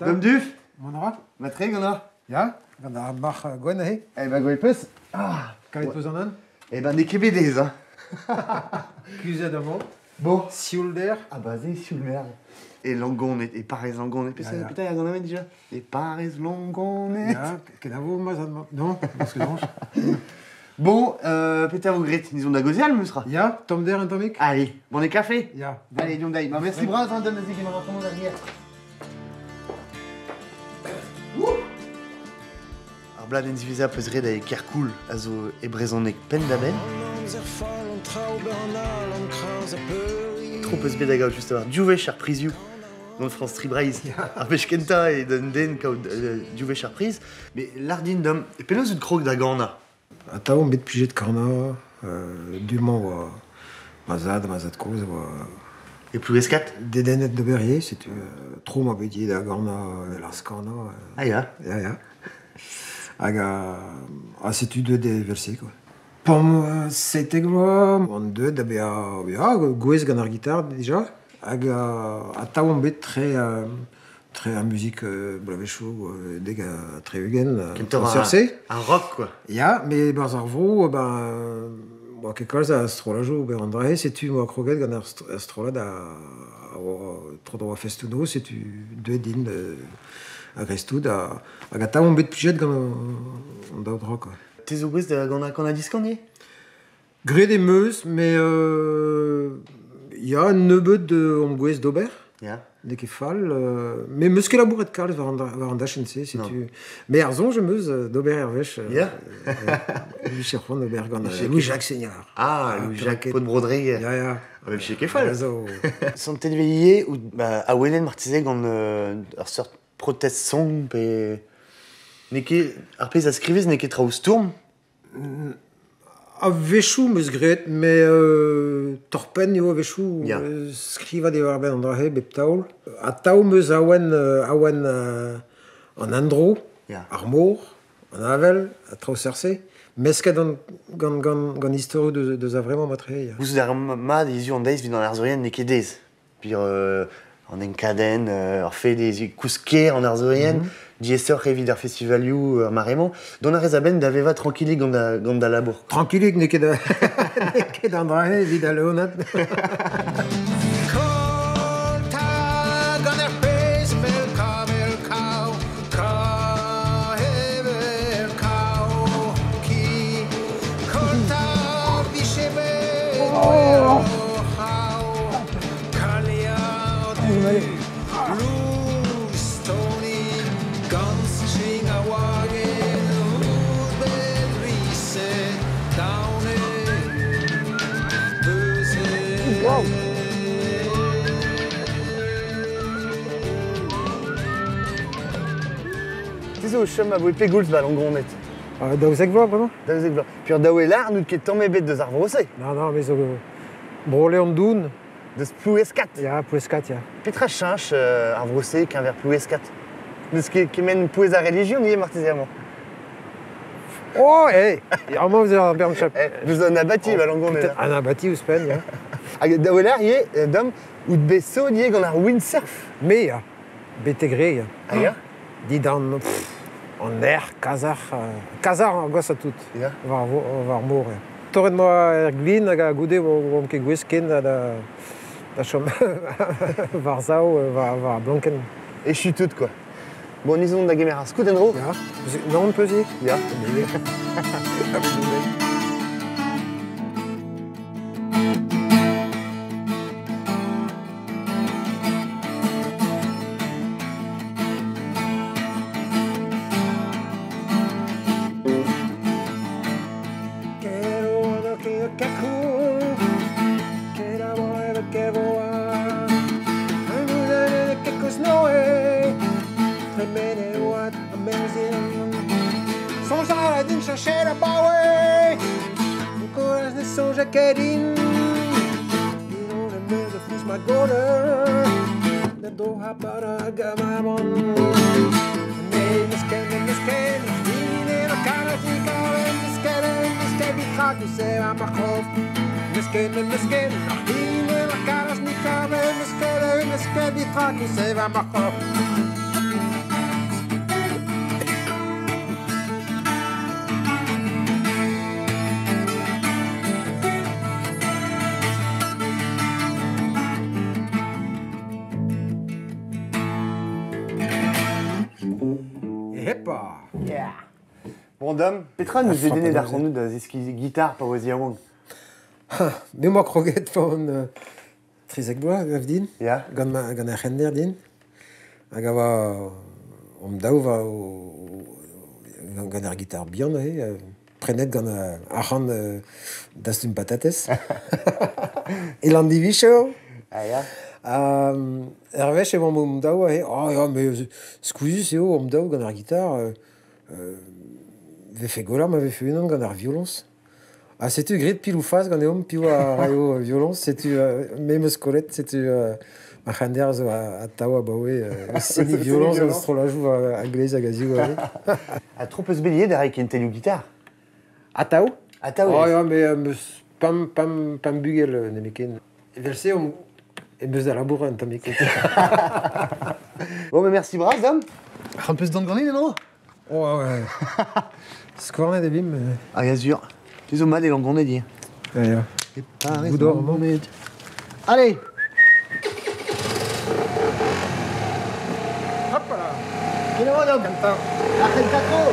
Dom duf. Mon ra. Matre gant ar. Ya, gant ar marc'h gwenn aze. Eh ben gwelet peus. Ah, kavet peus an an. Eh ben n'eo ket bet aes, hein. Kuzhet amañ. Bon. Sioulder. Ah bah c'est sioulder. E Langonnet, e parrez Langonnet. Peseurt Ya, ya. putain, gant amen déjà. E parrez Langonnet. Ya, kenavo ma zad. Non, parce que non. Bon, Peter Ogret, disons da gozial, meusra. Ya, tomm der un tammig. Allez, bon et café. Ya. Allez, diom dai. Bah, merci bras, hein, dom da zegemer ac'hanon da gêr. Ar bladenn ziwezhañ peus ret a e Kerkoul a zo e brezhoneg penn-da-benn. Tro peus bet da gaout just war div wech ar prizioù gant France Tri Breizh. Ar wech kentañ eo d'un den kaout div wech ar priz. Mais lardin dom, e penaos out krog da ganañ? Atav on bet plijet kanañ, du-mañ oa ma zad, ma zad-kozh oa... E Plouescat? Dedennet d'ober ivez, setu tro ma bet ivez da ganañ, laz-kanañ. Ah ya. Ya, ya. Hag a setu deuet evel-se, quoi. P'am 17 vloaz, on deuet da bezañ ya, gouez gant ar gitar dija. Hag atav on bet tre tre ar muzik bloavezhioù 70. Kentoc'h ar rock, quoi. Ya, met barzh ar vro, ben, oa ket kalz a strollajoù ober an dra-se, setu moa kroget gant ar strollad a oa tro-dro a festoù-noz, setu deuet din a-greiz-tout, hag atav on bet plijet gant an daou dra, quoi. Te zo gouest da gant ar diskan ivez? Graet em eus, met ya, nebeut on gouest d'ober. Ya. N'eo ket fall. Mais meus ket labouret kalz war an dachenn-se, setu. Mais ar soñj em eus d'ober er wech. Ya. Michel c'hoant d'ober gant Louis-Jacques Seignard. Ah, Louis-Jacques Paul Brodreg. Ya, ya. Ah, mais ket fall. Zo. Santet ivez ou bah, a welen marteze gant ur seurt protest song pe... N'eo ket ar pezh a skrivez n'eo ket traoù stourm? A-wechoù 'm eus graet, met torr-penn eo a-wechoù. Ya. Skrivañ diwar-benn an dra-se bep taol. Atav 'm eus awen awen an endro, Ya. ar mor, an avel, ha traoù seurt-se. Mesket gant, gant, gant istorioù deus a-vremañ matre. Ya. Gouzout ar mat hiziv an deiz evit an arzourien n'eo ket aes. Pir an enkadenn, ar fed ez kousker an arzourien, diaesoc'h evit ar festivalioù ar mare-mañ. Dont a rez a-benn da vevañ trankilik gant da, gant da labour. Trankilik n'eo ket n'eo ket an dra-se evit al Leonad. Te zo o chom a voe pegoulz ba Langonnet? 12 vloaz, bremañ. 12 vloaz. Puis daou e lar n'out ket tamm ebet deus ar vro-se. Non, non, mais zo Bro-Leon doun. Deus Plouescat. Ya, Plouescat, ya. Petra cheñch ar vro-se keñver Plouescat? N'eus ket kement pouez ar relijion ivez marteze amañ. Oh, hey! Amañ vous ar bern chap. Eh, vous en abati ba Langonnet. An abati ouzhpenn, ya. Hag daou e lar ivez, dom, out bet sot ivez gant ar windsurf. Me, ya. Betek re, ya. Ah, ya? Didan, an aer, kazarc'h, kazarc'h ar gwashañ tout. Ya. War war mor, ya. Torret moa er glin hag a goude oamp ket gouest ken da, da chom war sav, war, war blankenn. Echu tout, quoi. Bon, nizon da gemer ar skout en-dro. Ya. Non, peus Ya. Hoppa. Yeah. Bon, Dom, petra nous dedennet d'ar c'hanout da zeskiñ gitar pa oas yaouank? Me 'moa kroget pa on 13 bloaz, gav din. Ya. Gant ma gant ar c'hender din. Hag a oa om daou war gant ar gitar bihan aze, prenet gant arc'hant dastum patatez. E Landivich eo. Ah ya. Ur wech e oamp om daou aze, oh ya, mais skuizhus eo om daou gant ar gitar. Vefe gwelloc'h ma vefe unan gant ar violoñs. Ha setu graet pil ou fas ganeomp, piv a raio violoñs, setu me 'm eus kollet, setu ma c'henderv zo atav abaoe seniñ violoñs gant strollajoù a-gleiz hag a-ziv aze. Ha tro 'peus bet ivez da reiñ kentelioù gitar? Atav? Atav Oh ya, me 'm eus pemp, pemp, pemp bugel nemetken. Evel-se omp em eus da labourat un tammig. Bon, ben merci bras, Dom. C'hoant 'peus dont ganin en-dro? Oh ouais. Skornet e vimp. Ah, ya sur. Tu zo mat e Langoned ivez. Ya, ya. E Paris, Goudor, Langoned. Allez! Hop là! Kenavo, Dom. Kentañ. Ar c'hentañ tro!